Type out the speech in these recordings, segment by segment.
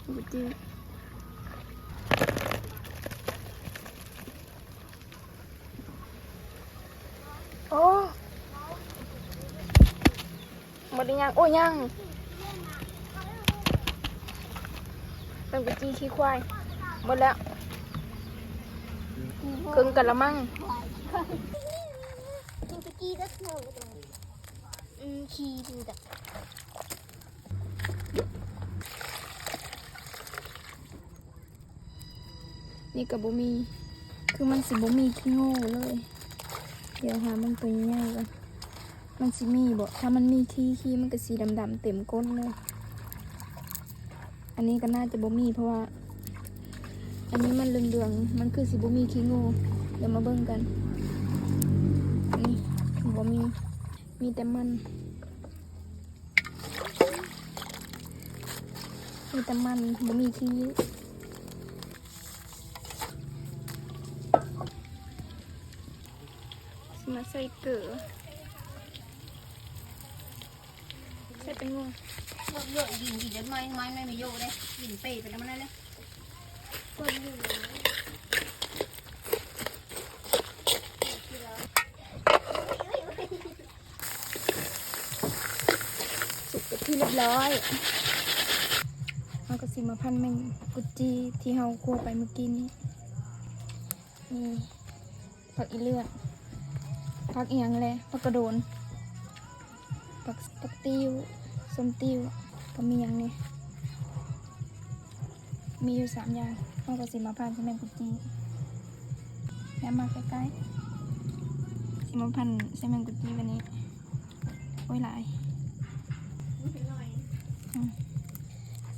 ບໍ່ຈິງ. ໂອ້ ໝົດຫຼືຍັງ? ໂອ້ ຍັງ. ເປັນກຸຈີຂີ້ຄວາຍ ໝົດແລ້ວ ເຄິ່ງກະລະມັງ. ກິນກຸຈີກໍຄື ອືມ ຂີ້ເປັນກະ ນີ້ກໍບໍ່ມີ ຄືມັນຊິບໍ່ມີຂີ້ງູເລີຍ. ດຽວຫາເບິ່ງໂຕໃຫຍ່ໆກ່ອນ ມັນຊິມີບໍ່? ຖ້າມັນມີຂີ້ ຂີ້ມັນກໍຊິດຳໆເຕັມກົ້ນເລີຍ. ອັນນີ້ກໍໜ້າຈະບໍ່ມີ ເພາະວ່າອັນນີ້ມັນເຫຼືອງໆ ມັນຄືຊິບໍ່ມີຂີ້ງູ. ດຽວມາເບິ່ງກັນ ນີ້ບໍ່ມີ ມີແຕ່ມັນ. ມີແຕ່ມັນ ບໍ່ມີຂີ້. ຊິມາໃສ່ເກືອ ໃສ່ແປ້ງນົວ. ເຍອະໆ ກິນ ກິນຈົນໄໝ້ ໄໝ້ ໄໝ້ ໄມ່ໂຍເດ້ ກິນເປໄປນຳມັນນັ້ນເດ້. ສຸກເປັນທີ່ຮຽບຮ້ອຍ ເຮົາກໍຊິມາພັນແມງກຸດຈີ່ທີ່ເຮົາຂົ້ວໄປມື້ກີ້ນີ້. ມີຜັກອີເລືອດ ຜັກອີ່ຫຍັງແລະ ຜັກກະໂດນ ຜັກ ຜັກຕິ້ວ ສົ້ມຕິ້ວ ກໍມີຫຍັງນີ້ ມີຢູ່ສາມຢ່າງ. ເຮົາກໍຊິມາພັນໃສ່ແມງກຸດຈີ່ ແນມມາໃກ້ໆ ຊິມາພັນໃສ່ແມງກຸດຈີ່ແບບນີ້. ໂອ້ຍ ຫຼາຍ ອືມ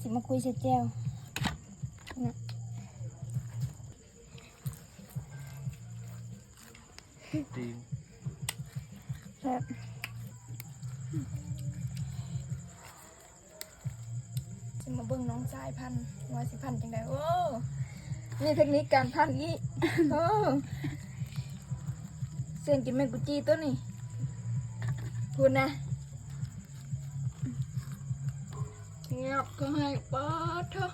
ຊິມາຄຸຍໃສ່ແຈ່ວນະ. ແຊບ ຊິມາເບິ່ງນ້ອງຊາຍພັນ ວ່າຊິພັນຈັ່ງໃດ. ໂອ້ ມີເຕັກນິກການພັນອີກ. ໂອ້ ສ່ຽງກິນແມງກຸດຈີ່ຕົວນີ້ ພຸ້ນນະ. ງຽບກໍໃຫ້ ປາດໂທ້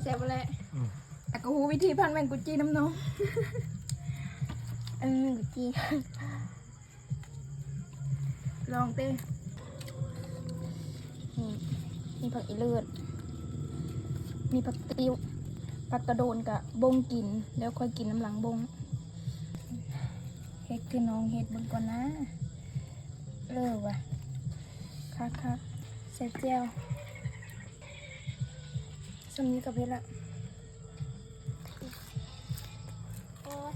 ແຊບບໍ່ແຫຼະ. ອືມ ອາ ກໍຮູ້ວິທີພັນແມງກຸດຈີ່ນຳນ້ອງ. ເອີ ແມງກຸດຈີ່ ລອງເຕ. ນີ້ ມີຜັກອີເລີດ ມີຜັກຕິ້ວ ຜັກກະໂດນກະບົ້ງກິນ ແລ້ວຄ່ອຍກິນນຳຫຼັງບົ້ງ. ເຮັດຄືນ້ອງເຮັດເບິ່ງກ່ອນນາ. ເລີວ່ະ ຄັກໆ ໃສ່ແຈ່ວ ສ່ຳນີ້ກໍເຜັດລະ. ໂອ້ຍ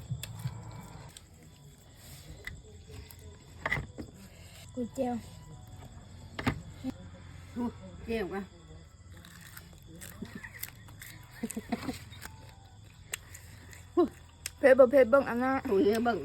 ກຸຍແຈ່ວ ແຈ່ວກະ ເຜັດບໍ່ເຜັດເບິ່ງອັນນະ ໂອ້ຍ ເບິ່ງ.